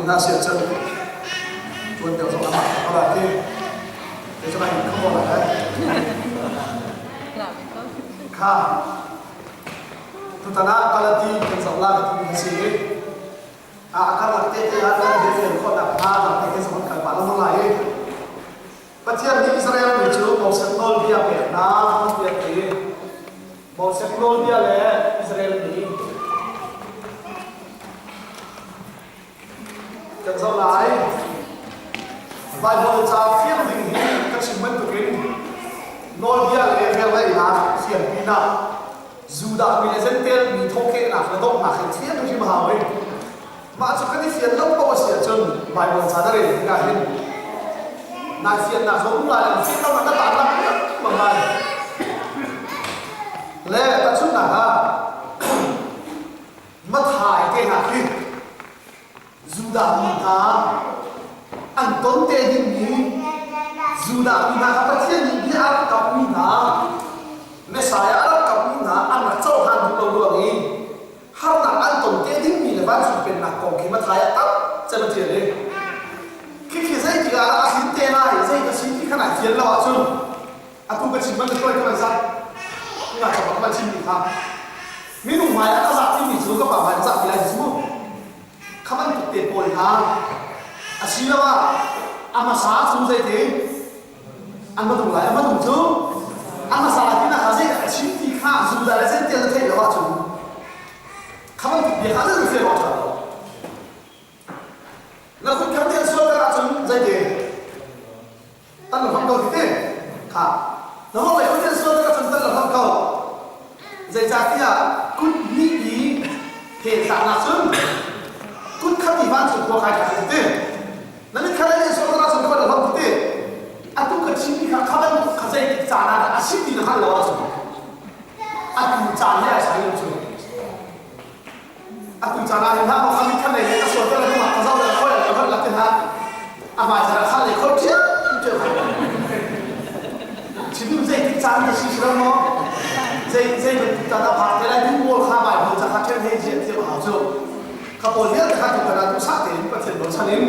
na si ahcun tuan deuh zong amah ka la ti. Kei cu ai kho la lai. Kha tutan ah Galati kan zoh la ka timi a si i a karlak te te ah kan biafian khawhnak hnga lam te ke zong kan kal pah lengmang lai i Pathian nih Israel mi cu Moses nawlbia pek hna tiah ti. Moses nawlbia le Israel mi kan zoh lai. Baibal ca fiang ding hi ka chim bantukin nawlbia le velngeihnak fian pinah Judah mi le Jentail mi thawhkehnak le donghnak hi fian hrim a hau i mah cu kan i fian lo paoh a si ahcun Baibal ca na rel tikah hin nai fiannak zong um lai lo, fian lo na taan lak bang lai. Le tahchunhnak ah Mathai te hna khi Judah mi hna an ton te dingmi Judah mi hna kha Pathian nih bia a rak kamhmi hna Messiah a rak kamhmi hna an rak cohlan duh lo ruang i harnak an ton te dingmi le vancung pennak kong khi Mathai ah tam cem a ṭial i khikhi zeitik ah dah a tlin te lai zei ka si ti kha nai fian lo ahcun atu ka chim bantuk tuai ka van zat nga ka ka van chim mi kha minung hmai ah ka zah timi cu ka pa hmai ka zah ti lai cu kha bantuk te pawl hna asiloah a hmasa cu zeiti an va tung lai a hmanung cu a hmasa ti na kha zei a chim ti kha zungzal le zen tial na theih lo ahcun kha bantuk bia kha zei fial awk ṭha lo na kut khan tian sual ter ahcun zeiti tan la hlam ko ti te kha na mong lei kut tian sual ter ahcun tan la hlam ko zeicahtiah kut nih i he tlaknak cun kut khat i van cu khua kai kha ti te Na mit kha le sual na sun khon hom ti. Atu ka chim kha kha bantuk kha zei tik caan ah a si ti na hngal lo ahcun atu caan he a sai lo cu. Atu caan ah hin hlah maw kha mit kha nei le ka sual ka le ka zoh le khoi ka hot lak ti hlah. A hmai caan ah kha le khoi ṭhiam ṭhiam. Chim zei tik caan na si si lo maw? Zei zei bantuk caan ah phak te lai du pawl kha Bible ca kha ṭhen he ziah thiam a hau cu. Kha pawl vialte kha tutan ah duhsah tein Pathian bochan in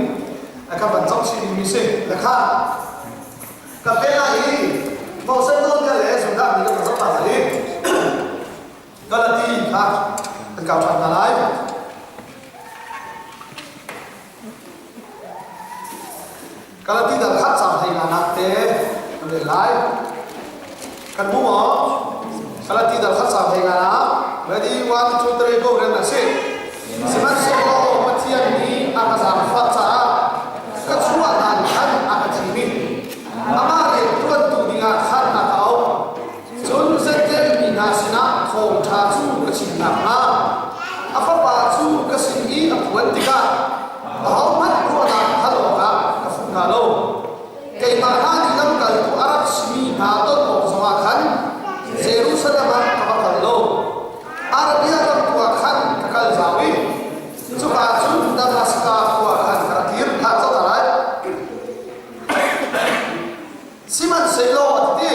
ka van zoh chih dingmi si. Le kha ka pe lai i Moses nawlbia le Judah mi kan zoh hna lai i Galati kha kan kau ṭhan hna lai. Galati dal khat cang hlei nga nak te kan rel lai. Kan hmu maw? Galati dal khat cang hlei nga nak. Ready, one, two, three, go, rem na si. Sihmanhsehlaw Pathian nih a ka zaangfah caah ka chuah hlan khan a ka thim i amah rian ṭuantu dingah khan a ka auh. Cun Zentel mi hna sinah thawngṭha cu ka chim nakhnga a fapa cu ka sin i a phuan tikah ahohmanh ruahnak hal awkah ka fuh hna lo. Keimah hna nih lamkaltu a rak simi hna ton awk zongah khan Jerusalem ah ka va kal lo. Arabia ram tu ah khan ka kal zau i cuka cun Damaska khua khan ka rak kir. Hlah zoh ta lai. Sihmanhsehlaw a ti,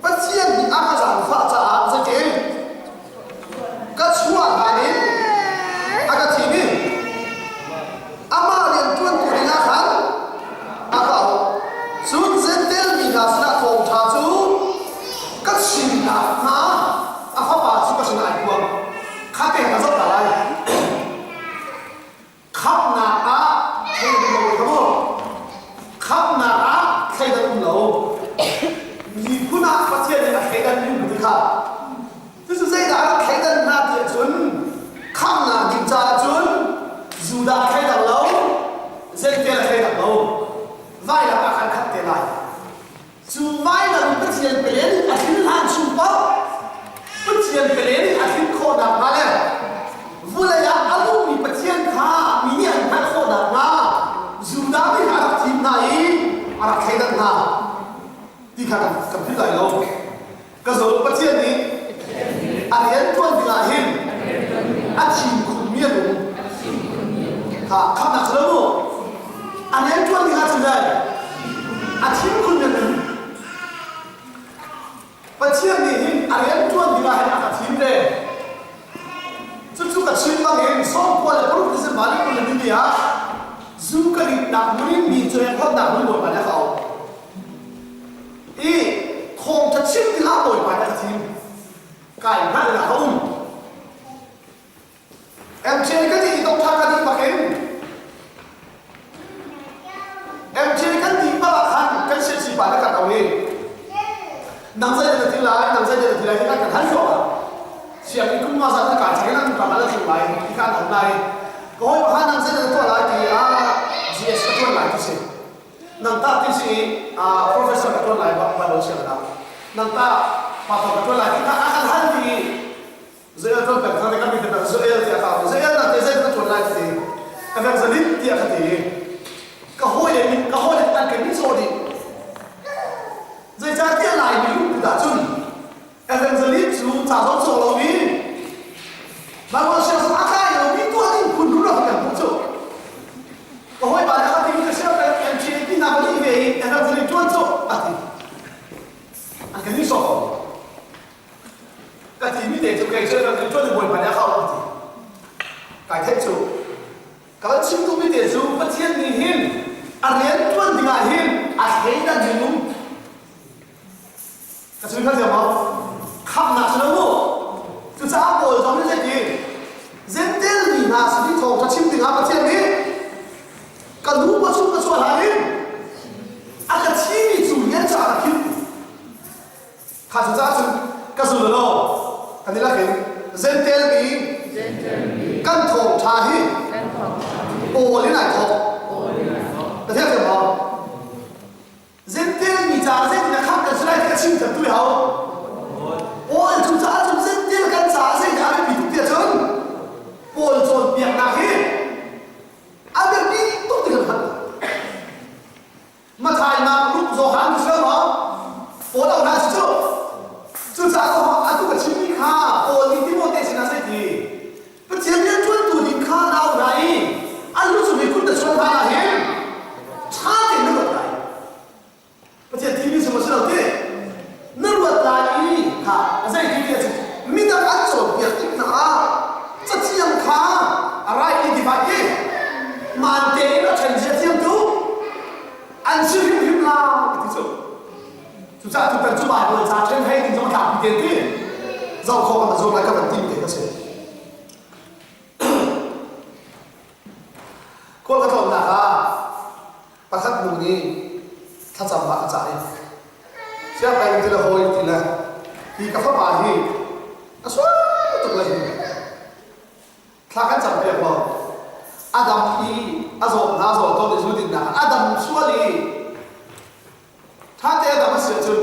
Pathian nih a ka zaangfah caah zeitin ka chuah hlan in a ka thim i amah rian ṭuantu dingah khan a ka auh. Cun Jentail mi hna sinah thawngṭha cu ka chim nakhnga a fapa cu ka sinah ai phuang. Kha te ka zoh ta lai. Khamhnak ah thleidan um lo kha mu. Khamhnak ah thleidan um lo. Miphun ah Pathian nih a thleidan mi ti kha. Cucu zeidah a rak thleidan hna ti ahcun khamhnak ding caah cun Judah thleidang lo, Jentail thleidang lo. Vailam ah khan khat te lai. Cu vailam Pathian pelen a tlin hlan chung paoh Pathian pelen a tlin khawh nakhnga le vulei ah a nungmi Pathian kha mi nih an hngalh khawh nakhnga Judah mi kha a rak thim hna i a rak thleidan hna ti kha kan kan philh lai lo. Ka zawn Pathian nih a rian ṭuan dingah hin a thim khunmi an um. Kha khamnak si lo mu. A rian ṭuan dingah cun le a thim khunmi an um. Pathian nih hin a rian ṭuan dingah hin a ka thim ve. Cucu ka chim bangin 96 December ni 22 ah. ka ritnak hmun in mi cuaiphorhnak hmun Bawipa nih a ka auh. I thawngṭha chim dingah Bawipa nih a ka thim. Kai hngalhnak a um. MJ kan i tongṭha kan i bak in MJ kan ti bak ah khan kan siasi pa na kan auh i nang zei na ti lai nang zei na ti lai ti kan kan hal suak ah sianginn kum nga zat na kai chang in an pa na tling lai ti kan hal lai ka hawi pa nang zei na tuah lai ti ah GS ka tuan lai ti si nang ta ti si professor ka tuan lai ba Bible siang na nang ta pa ka tuan lai ti kha a kan hal ti Zei a tuan pek thang kan mi te Zoel tiah ka Zoel na te zei ka tuan lai ti evangelist tiah ka ti ka hawi le ka hawi le an kan ni chaw dih zeicahtiah lai mi lungput ah cun evangelist cu ca zong cawk lo mi Bible siang a kai lo mi tuah ding phun rura kan hmuh cu ka hawi pa le ka ti ka siang MTA ti na ka ni ve i evangelist tuan cu a ti an kan ni sawk ko Ka timi te cu kei cu kan ṭuan i Bawipa nih a ka auh ti. Kai theih cu ka van chim duhmi te cu Pathian nih hin a rian ṭuan dingah hin a thleidan minung ka chim kha thiam maw? Khamhnak si lo mu. Cucaah Paul zong nih zeiti Gentel mi hna sin i thawngṭha chim dingah Pathian nih ka nu pa chung ka chuah hlan in a ka thimi cu rian caah ka thim. Kha cu caah cun ka zul law kan i lak in Gentel mi kan thawngṭha hi Paul in ai thawk. Na theih thiam maw? Gentel mi caah zeitin a khamh kan si lai ti ka chim ter tu hau. Paul cu caah cun Gentel kan caah zeidah a biapi tuk tiah cun Paul cawnpiaknak hi a biapi tuk ti kan hngalh. Mathai Mark Luke Johan ti si maw? Paul au hna si cu. Cucaah atu ka chimmi kha Paul nih Timote sinah zei ti? Pathian rian ṭuantu ding kha na auh hna i an lu cung i kut na chuan hna ah hin ṭha tein na ruat lai. Pathian thimi sung a si lo ti. Na ruat lai i kha zei ti ti cun midang an cawnpiak tik hna ah cathiang kha a rightly divide ti maan tein a ṭhen zia thiamtu an si hrimhrim la ti cu cucaah tutan cu Bible ca ṭhen hei ding zong a tlakpi te ti zoh khawh kan zuam lai ka van tim te ka si khual ka tlawnnak ah pakhat nu nih thlacam ah a cah i sianginn ti le hawi ti le hi ka fapa hi a sual tuk le hi thla kan cam piak law a dam i a zawt hna zaw tawn i zu dinnak a dam sual i ṭha te a dam a si ahcun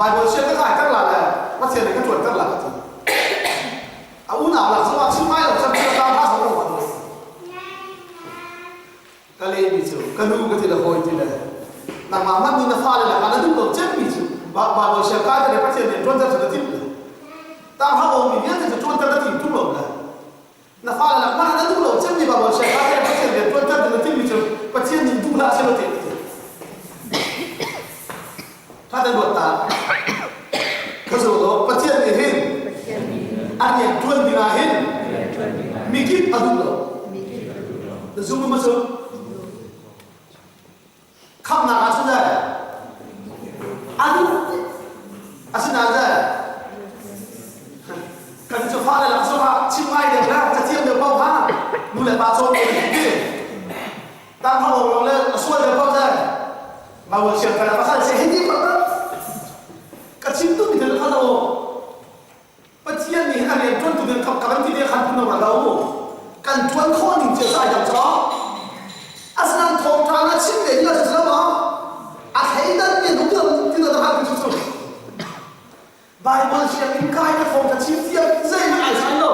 Baibal siang ka kai ter la le Pathian nih ka ṭuan ter la ka ti a unau lak zongah chim ai lo cam ka hla zong lo Ka lehmi cu ka nu ka ti le hawi ti le nangmah hmanh nih na fale lakah na duh lo cemmi cu Baibal siang kai te le Pathian nih ṭuanter cu na timh le tang mi vialte cu ṭuanter na tim ṭung lo le na fale lak hmanh ah na duh lo cemmi Baibal siang kai te le Pathian rian ṭuanter na timhmi cu Pathian nih duh hlah seh ti Ṭha te ruat ta. Ka zo lo Pathian nih hin a rian ṭuan ding ah hin mikip a duh lo. Na zum ma cu? Khamhnak ah cun a duh. Asinain kan cu fale lak zongah chim ngai deuh le cathiam deuh paoh kha nu le pa cawn ko ti. Tang hang long le a sual deuh paoh Ngawal siang kan pasal se hiti ka chim tu mi thil kha lo Pathian nih a rian tuan tu ding ka kan ti khan phun lo kan tuan khawh ning cia sai dang cho asnan thawng tha na chim ve ni la ma a thei dan mi nu tu ti na ha tu chu Bible siang in kai na thawng tha chim tiam zei hmanh ai san lo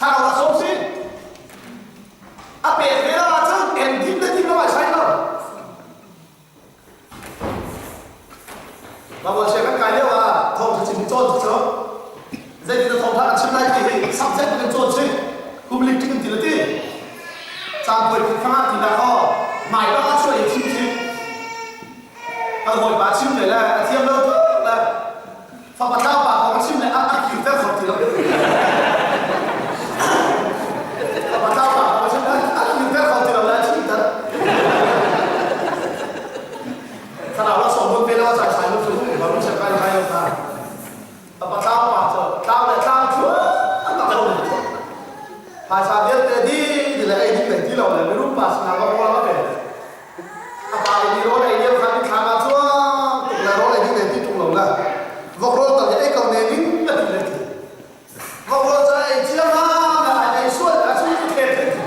thlarau a sawm si a pek ve lo ahcun engtin na tim lo ai sai lo Baibal sia kan kai lio ah thawngtha chim cawn cu zeitin na thawngtha kan chim lai ti hi subject kan cawn si public kan ti la ti caan poi khang ti la kho mai bang a chuah i chim si kan hawipa chim le le a thiam lo tuk le fapa tlau pa kong a chim le a kirter kho ti lo fapa tlau pa kong a chim le a kirter kho ti lo le. ti lo le mirum pa sinah va rawl a pe. A pa i mi rawl ei lio kha mithlam ah cuang tuk le rawl ei ding le ti ṭung lo le vok rawl tal hi ei ko ne ding a ti le ti. Vok rawl ca ei ciammam le ai ei sual a cu the the ti.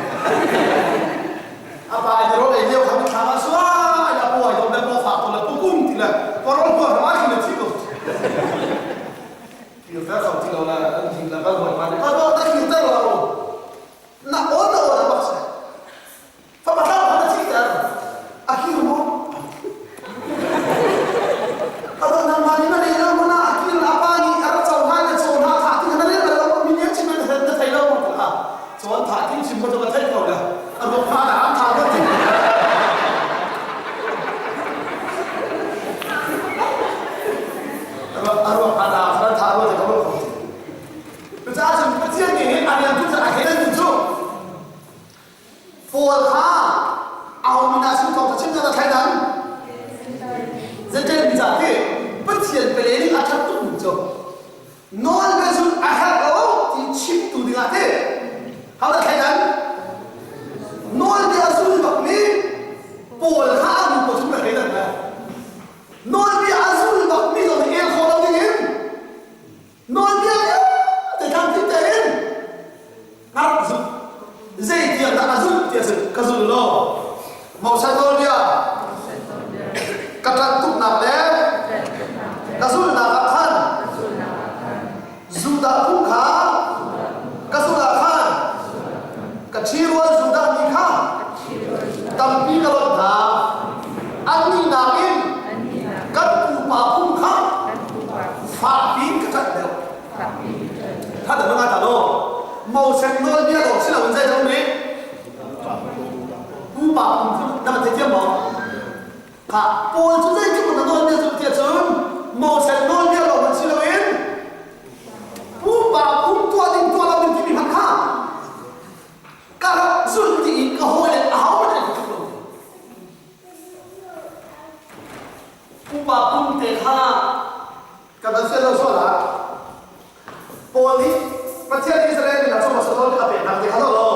A pa i rawl ei lio kha mithlam ah sual a paw ai dom le paw fak to le pukum ti le parawl huar hram ah khin le thi ko. Kir ter kho ti lo le an ding le kal hawi pa nih kal na kir ter lo na awn na awn a bak si. Fapa hlau kha na thih ter. A kir maw? A dawt nangmah nih na rel lo maw na a kir a pa nih a rak cohlan le chaw hna thah ti kha na rel bal lo maw mi nih an chim na na thei lo maw ti chaw an thah ti chim ko cu ka theih ko le a ruak hna dah an thah ko ti a ruak hna dah an thah rua ti ka ruak ko ti cucaah cun Pathian nih hin a rian cu a helen cu Paul kha aho min ah sin thawng chim na thlaidan Zentail mi ca ti Pathian pele ning a that tuk ning cu nawl le zun a herh lo ti chimtu dingah ti how da thlaidan nawl bia zul bak mi Paul kha a nu ko chung ka thlaidan le nawl bia a zul bak mi zong el kho lo ding in Nawlbia vialte tlamtling tein ka rak zulh. Zeitiang dah a zulh ti a si ka zul law Moses nawlbia ka ṭanh tuknak le ka zulhnak ah khan Judah phung kha ka zulh ah khan ka ṭhirual Judah mi kha tampi ka lonh hna. Annih nakin kan pupa phung kha fakpi in ka ṭanh deuh. Kha dah ngai ta lo. Moses nawlbia lawng si loin zei zong nih pupa phung cu na van theithiam maw? Kha Paul cu zeitluk na nawlbia cu tiah cun Moses nawlbia lawng hmanh si loin pupa phung tuah ding tuah lo ding timi hmanh kha ka rak zulh ti i ka hawile ahohmanh an tluk lo. Pupa pum te kha ka van fial lo sual ah Paul nih Pathian Israel mi hna cu Macedonia a pek hna ti kha lo.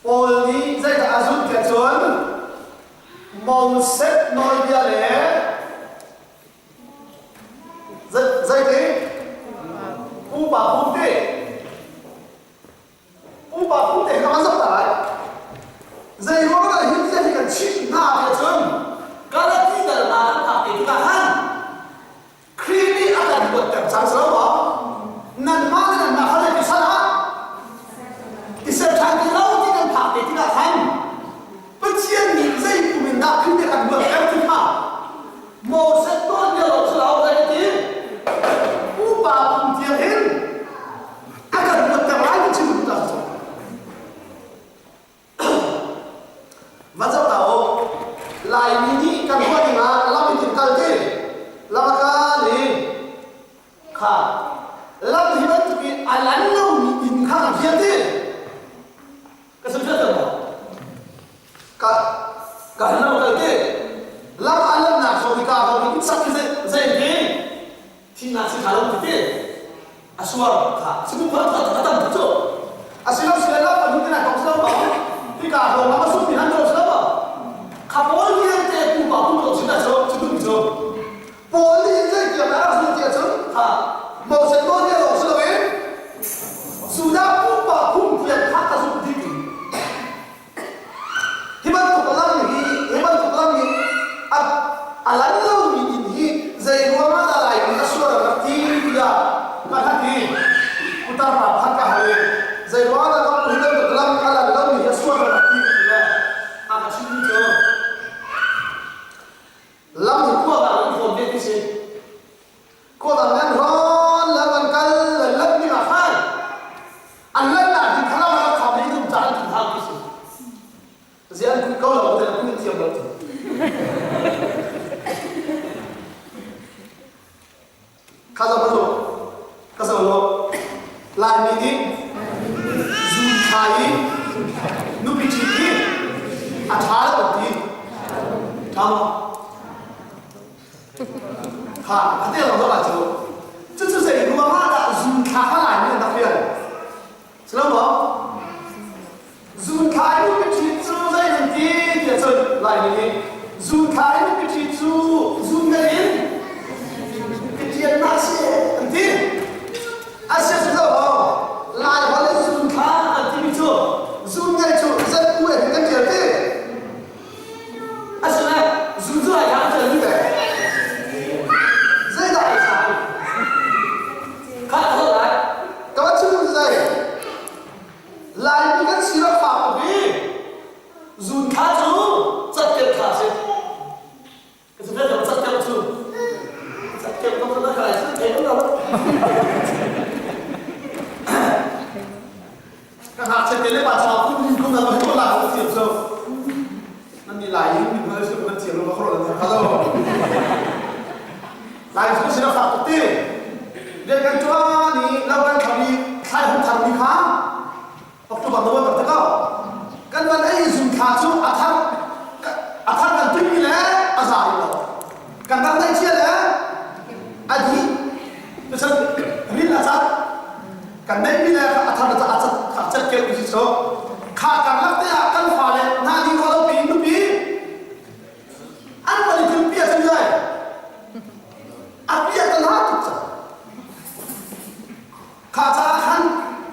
Paul nih zeidah a zulh tiah cun Moses nawlbia le Zeiti? Pupa phung ti. Pupa phung te kha an zoh ta lai. Zei ruang dah hi bia hi kan chimh hna ti ahcun Galati dal hna kan phak te tikah khan Khrih nih a kan luatter cang si lo maw? Nanmah le nanmah kha zei ti sal ah i ser ṭhan ti lo ti kan phak te tikah khan Pathian nih zei kum in dah Khrih nih a kan luatter ti kha Moses tuanbia lo cu lo zei ti pupa phung tiang hin a kan luatter lai ti chim duh ta cu. Va zoh ta u. Laimi nih kan ruah ding ah lam in kal ti lam a kal i kha lam hi bantuk i a lan lomi inn kha kan fial ti ka sim fial maw ka ka lam kal ti lam a lannak zawn i ka ko in sak hi zei ti thihnak si kha lo ti ti a suar kha si mu kha a tam cu a si lo si le lam a lut na tong si lo ba ti ka ho lam a sum mi han lo si lo ba kha pawl vialte pu pa pu to sin a cho chu tu cho Paul nih zei tiang dah a rak zulh ti ahcun kha Moses nawlbia lawng si loin Judah pupa phung tiang kha a zulh dih. Hi bantuk lam hi hi bantuk lam hi a a lan lomi inn hi zei ruangah dah Laimi a sual an rak ti tiah ka hlat i putar pa pakhat ka hal i zei ruangah dah hi bantuk lam a lan lomi hi a sual an rak ti ti le a ka chimmi cu Lam hi khua dang an hrawn ve ti si. Khua dang an hrawn lam an kal an lanh ding ah khan an lanhnak ding kha lam an kham i dum ca an tun hau ti si. Zi an kuih ko lo te an kuih thiam lo ti. Kha zo lo ka zo lo Laimi nih zun thla i nupi ṭhit hi a ṭha lo an ti. Ṭha maw? Kha a te lo zoh cu. Cucu zei ruang ah dah zun thla kha Laimi an rak rian? Si lo maw? Laimi nih zunthla in piṭhi cu zun ngai in piṭiannak si an ti. A si cu lo Lai holh in zunthla an timi cu zun ngai cu zat u in kan ṭial ti. A si le zun cu ai kha an ṭial mi ve. Zeidah ai sai? Kha ka holh lai. Ka va chim zei. Laimi kan si rak fak tuk i zunthla cu catkep thla a si. Ka si vel catkep cu catkep ko na kai cu thei lo. Ka ngakchia te le pa chaw kum lim kum na ko la ko thiam so. Nan ni lai in min hal su kan thiam lo ka khoro na khalo. Lai cu si rak fak tuk ti. Rian kan ṭuan i lo kan thar i thlai hung tharmi kha October November te ko. Kan van ei zunthla cu a thar a thar kan tuimi le a za rih lo. Kan rak neih cia le a dih. Cucun ril a cat. Kan neihmi le a thar a cat a cat cat keuh ti si Kha karlak te ah kan fale hna ding lo piin nupi an van i tlunpi ahcun lai a piah ta la tuk cang kha caah khan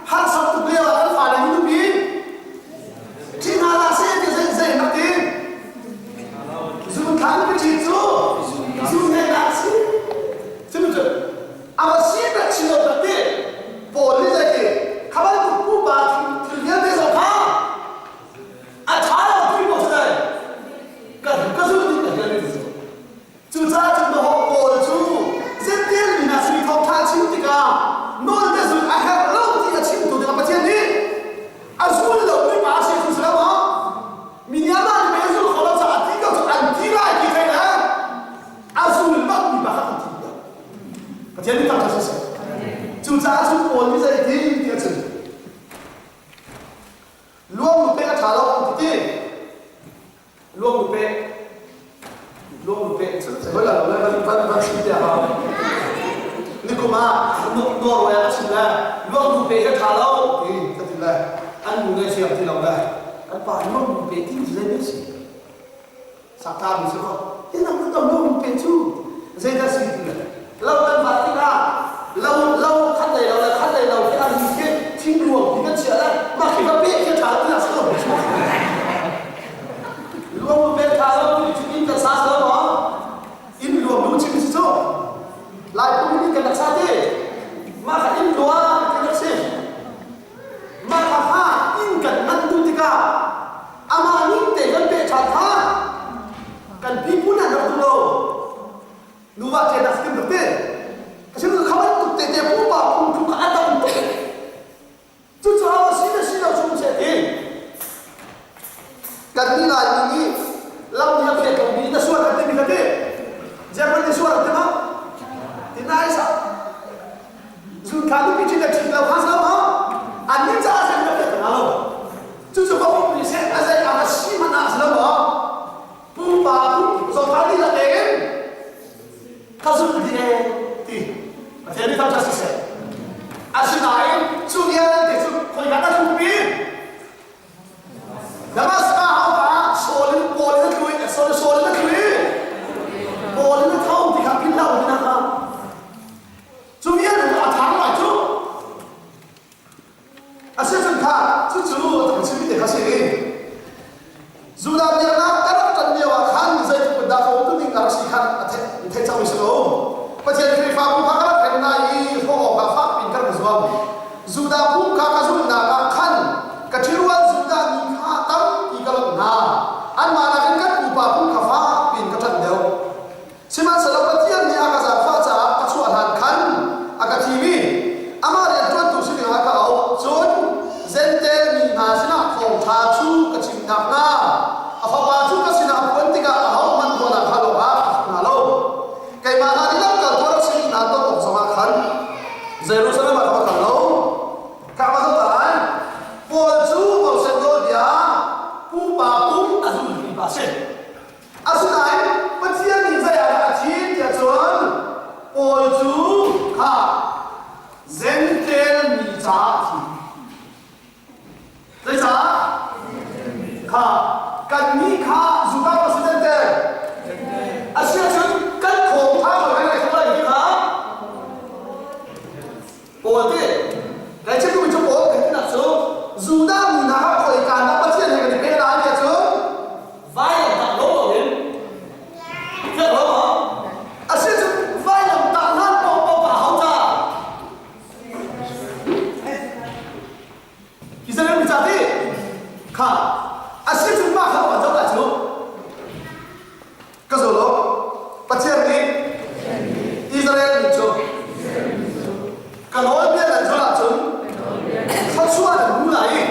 harsat tuk lio ah kan fale nih nupi ṭhi hna hlah seh ti zei zei nak ti zun khan nupi ṭhi cu zun he dah si cu cu a va si tak si lo tak ti Paul nih zei ti kha bantuk pupa thil vialte zong kha A ṭha lo ti maw si ka ka zulh ding ka hrial mi cu. Cucaah cun dawh pawl cu zetil mi hna simi thawngṭha a chim tikah nawl na zulh a herh lo ti a chimtu dingah Pathian nih a zul lomi pa a si cu si lo maw? Mi nih amah nih mei a zul kho lo caah ti ko cu an ti lai ti thei le a zul bakmi pa kha an ti piak. Pathian nih thangṭhat siseh. Cucaah cun Paul nih zeitin ti a chim. Luang pe a ṭha lo an ti ti. Luang pe. Luang pe cu hoi la lo le van van van chim te hau. Nikum ah Norway ah a chim le luang pe hi a ṭha lo ti ka ti le an nu le siang ti lo le kan pa luang pe ti zei mi si. Sakta mi si ko. Ina mun to luang pe cu zeidah si ti le lo kan vat tikah lo lo khat lei lo le khat lei lo khi an khi thing ruang ti kan chiah le mah khi va pe khi ṭha ti a si lo luang pe ṭha lo ti cu inn kan sa lo maw inn luang lu chim si cu lai pum in kan rak sa ti mah kha inn luang ti rak si mah kha kha inn kan ngan tu tikah amah ning te kan pe ṭhan kha kan pipu nan rak duh lo nuva ṭian sak tuk te ka sim kha bantuk te te pupa phung thu kha a tam tuk cucaah si le si lo chung se ti kan ni lai mi nih lam ni a phet lo mi na sual kan ti mi ka ti German ni sual ti ma ti nai sa zun kha nu pi chin le chin lo kha sa ma an ni ca sen na phet na lo cucu ko ni se a zai a si man a si lo ma pupa phung zong kha lila tein ka zumh dih ee ti Pathian nih thangṭhat siseh asinain cu vialte cu khoika dah tlungpi Damascus hauka ah Saul in Paul in a tlu i sorry Saul in a tlu i Paul in a tho ti kha philh hlah u ti kha cu vialte cu a ṭhang lai cu Asicun kha cucu a chimmi te kha si i Judah biaknak ka rak ṭan lio ah khan zeitluk in dah ka um ning ka rak si khan a theih cangmi si lo. Pathian Khrihfabu kha ka rak hrem hna i hrawh awkah fak piin ka rak i zuam. Judah phung kha ka zulhnak ah khan ka ṭhirual Judah mi kha tampi ka lonh hna. Anmah nakin kan pupa phung kha fak piin ka ṭanh deuh. Sihmanhsehlaw Pathian nih a ka zaangfah caah ka chuah hlan khan a ka thim i amah rianṭuantu si dingah a ka auh. Cun Jentail mi hna sinah thawngṭha cu ka chim nakhnga a fapa cu ka sinah a phuan tikah ahohmanh ruahnak hngal awkah a hruh hna lo. Keimah hna nih lamkaltu a rak simi hna ton awk zongah khan Jerusalem ah ka va kal lo. Ka va zoh lai. Paul cu Moses nawlbia pupa pum a zulmi pa a si. Asinain Pathian nih zei ah dah a thim tiah cun Paul cu kha Jentail mi caah a thim. Zeicah? Kha kan. Kannih kha Judah president te asiahcun kan thawngtha nawl kan ngai lai ti kha Paul ti kai chim duhmi cu Paul kan tinak cu Judah mi hna kha khoika dah Pathian he kan i peh lai ti ahcun vailamtah lo loin fiang lo maw asiahcun vailamtah hlan paohpaoh ah ho ca Israel mi ca ti kha a si cu mah kha kan zoh lai cu ka zo lo Pathian nih Israel mi cu ka nawlbia nan zulh ahcun thluachuah nan hmu lai i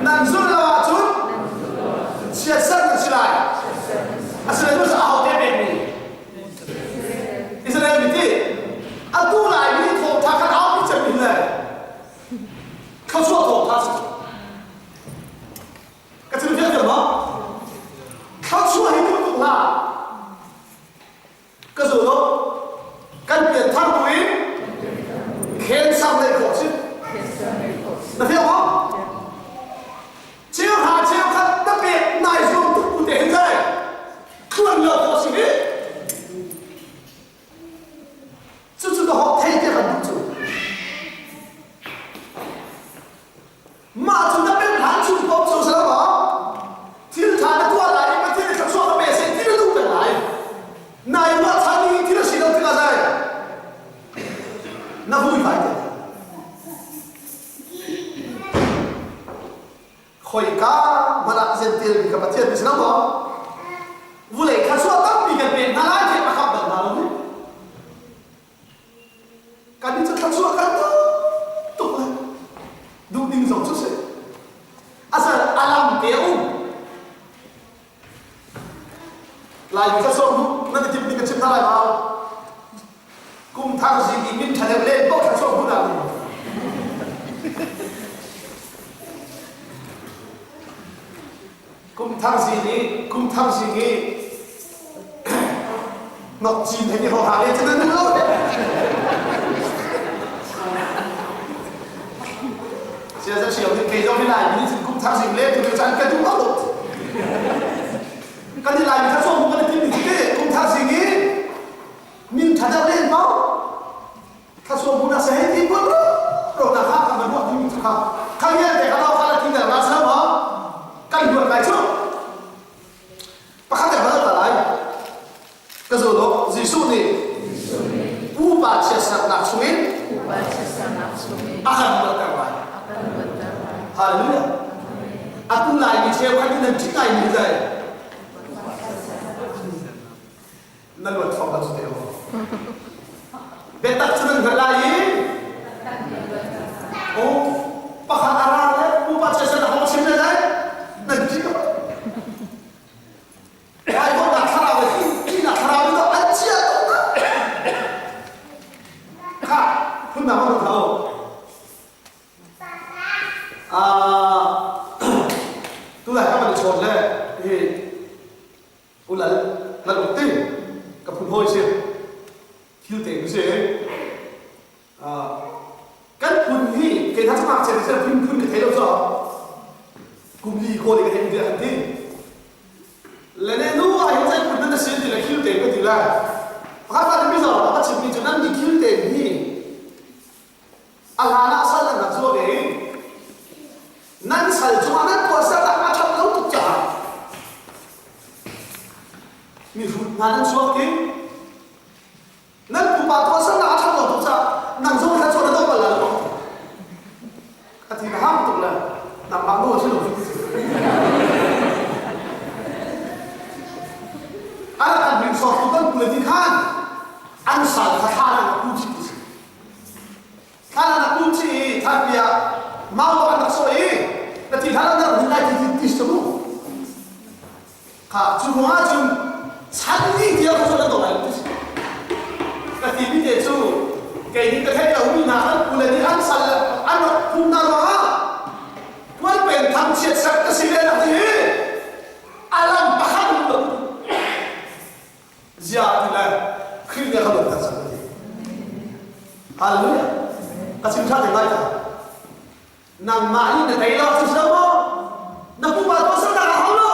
nan zulh lo ahcun chiatserh nan si lai asinain cu ahote pekmi Israel mi ti atu lai mi thawngṭha khan aupi cemmi le Thluachuah thawngṭha si. Ka chim fiang fiang maw? Thluachuah hi duh tuk hlah. Ka zul lo. Kan pianthar buin cancer neih khawh si. Na fiang maw? Cheu hra cheu khat na pek nai zuam tuk bu te hin zai. Tluan lo khawh si hi. Cucu ka hawk thei tiah kan duh cu. Mah cu na pem hlan chung paoh cu si lo maw? Thil ṭha na tuah lai i Pathian nih thluachuah ka pe seh ti na duh peng lai. Nai ruahchan i thil a si lo tikah zai na vui vai te. Khoika hmanh ah Gentil mi kha Pathian nih si lo maw? Vulei thluachuah tampi kan pek hna lai tiah a khap bal hna lo mu. Kan cu thluachuah kan duh tuk le duh ding zong cu si. Asal alam te a um. Laimi thluachuah duh nan i timh ning ka chim hna lai mau. Kum thar zing i min ṭha deuh len paoh thluachuah hmuh dah Kum thar zing i kum thar zing i nok cin he ni ho ha le cu nan duh lo. Sia za siau ni kei zong hi lai mi nih kum thar zing le tu caan ka duh lo. Kan i lai mi kha som kan i tim ti kum thar zing i min ṭha deuh len ko. Thluachuah bu na se hei ti kun ro na kha kan ruah ti mi cu kha kha vialte kha lo kha la ti der la sa ma kan luat lai cu pakhat te bal ta lai ka zo lo Jesuh nih pupa chiatsernak chungin a kan luatter lai hallelujah atu lai mi cheu khat in nan ṭih ngai mi zai Na luat thawng lo cu te aw. Biatak cu nan hngalh lai i oh pakhat a ra le pupa chiatserh a hong chim le lai nan ti ko. Raithawinak thlarau le thihnak thlarau nih an chia tuk Kha phundang an tho. Ah tu lai ka van i chawn le hi U Lal, Lal Uk Ting, ka phun hawi si. Thil te si. Kan phun hi kei hna cungah chen chen phun phun ka thei lo cho. Kum li ko le ka thei dia kan ti. Le ne nu ah hin cai phun nan sin ti le khil te ka ti lai. Pakhat khat mi zo ka chim mi cu nan ni khil te hi a hlan ah sal an rak zuah ve i nan sal cungah nan tuahsernak a ṭhat lo tuk caah mihrut hna nan chuak i nan pupa tuahsernak a ṭhat lo tuk caah nang zong kha chuah na dawh bal lai lo ka thi ka ham tuk le nangmah nawl si lo a rak kan hringsortu kan pu le ti khan an sal kha thla an rak pu chih ti si Thlan an rak um chih i thlanpi ah mau an rak sawh i na thi hlan an rak hun lai ti ti ti si mu. Kha cu ruang ah cun chan ni tiang kha an dawh lai ti si. Ka ti mi te cu kei nih ka theih lo mi hna an pu le nih an sal le an rak phum hna ruangah tuan pen thang chiat sak ka si ve nak ti hi alam pakhat um lo Ziah ti le Khrih nih a ka luatter cang ka ti. Hallelujah. Ka chim ṭha te lai ta. Nangmah nih na tei lo cu si lo maw? Na pupa tuahsernak a hau lo.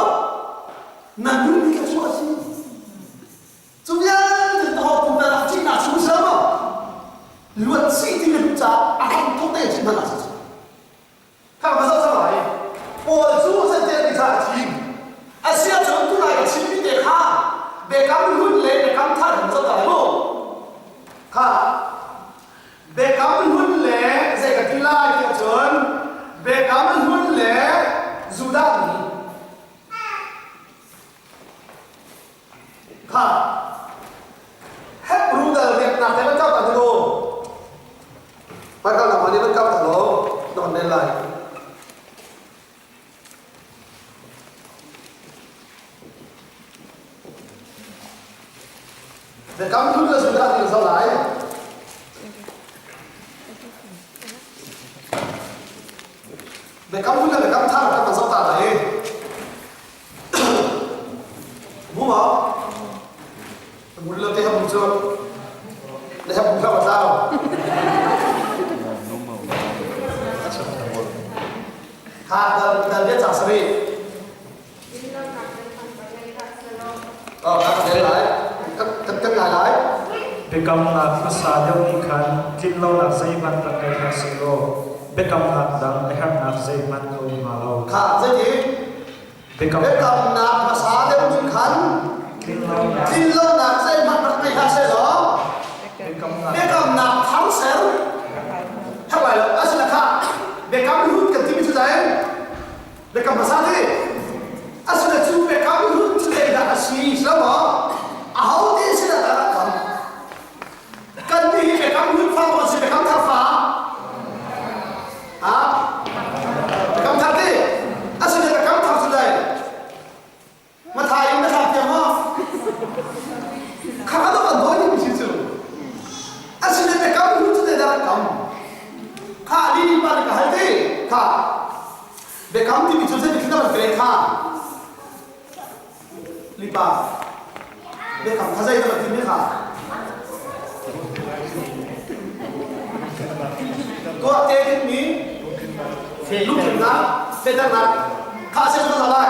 Moses te nih kha a thim. A si ahcun tunai ka chimmi te kha Biakam Hlun le Biakam Thar hin zoh ta lai mu. Kha Biakam Hlun le zei ka ti lai ti ahcun Biakam Hlun le Judah mi Kha Hebrew dal riaknak he van kau ta lu. Hmaikal nangmah nih van kau ta law na van rel lai. Biakam hlun le Judah nih zoh lai. Biakam hlun le biakam thar kan zoh ta lai. Mu ma? Mu lo te ham cu. Le ham kha tlau. Ha dal dal dia cang sari. Oh, kan kan lai. Kan kan kan lai lai. Biakamnak hmasa deuh nih khan tlinlonak zeihmanh rak ngei hlah sehlaw biakamnak dang a herhnak zeihmanh a um hnga lo. Kha zeiti? Biakamnak hmasa deuh nih khan tlinlonak zeihmanh rak ngei hlah sehlaw biakamnak thar ser herh lai lo. Asina kha biakam hlun kan timi cu zei? Biakam hmasa ti. Asina cu biakam hlun cu zeidah a si? Si lo maw? Aho te sinah dah rak kam? Kan nih hi biakam hlun fa maw si biakam thar fa? Ha? Biakam thar ti. Asina biakam thar cu dai. Mathai in na thlak tiang maw? Kha kha kan dawi ding si cu. Asina biakam hlun cu zeidah rak kam? Kha li pa ka hal ti. Kha biakam timi cu zeitik na van pe kha? Lipa biakam kha zei na van timi kha? Tuah te dingmi lungtlinnak fehternak kha a si cu lai.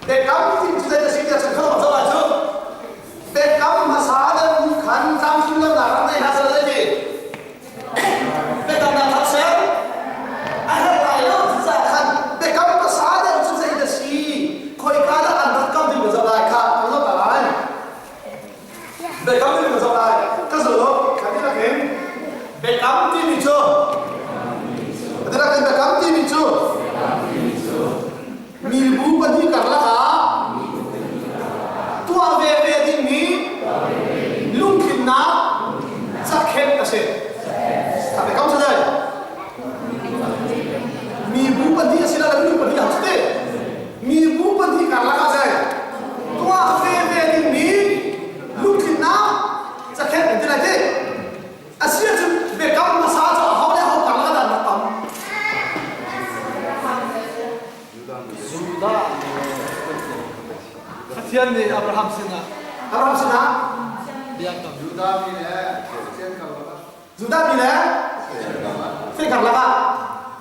Biakam ti cu zei na si tiah cun kha lo lai cu. Biakam hmasa nan khan tlamtling lonak ram nei hna seh lai ti. Biakamnak thar ser a herh lai lo cucaah khan biakam hmasa deuh cu zei na si khoika dah an rak kam ding na zoh lai kha kan zoh lai. Biakam timi ka zoh lai. Ka zul kan dihlak in biakam timi cu dihlak in biakam timi cu mibu pahnih karlak ah tuah ve ve dingmi lungtlinnak cakhenh a si. Biakam cu zei? Mibu pahnih a si lo minung pahnih a si ti. Mibu pahnih karlak ah zei? Tuah ve ve dingmi lungtlinnak cakhenh an ti lai ti. A si ahcun biakam hmasa cu aho le aho karlak ah dah an rak tam? Judah Pathian nih Abraham sinah Abraham sinah biakam Judah mi le Pathian karlak ah Judah mi le Pathian karlak ah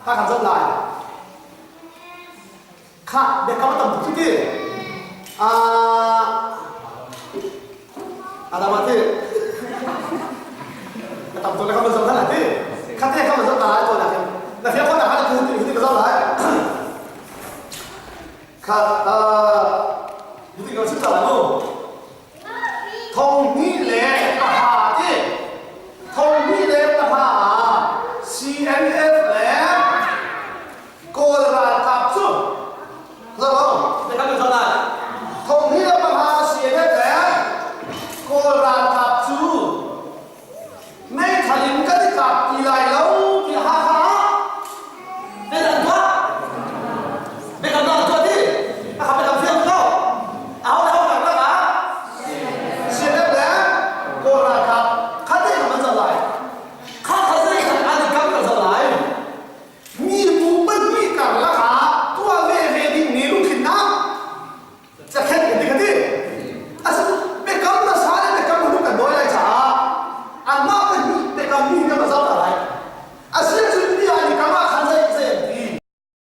kha kan zoh lai. Kha biakam a tam tuk ti. Ah Adam ti. Ka tam tuk le ka zoh hna ti. Kha te ka zoh ta lai to na hin. Na fiang ko na kha ti ti ka zoh lai. Kha hitin kan chim ta lai mu. Thong ni.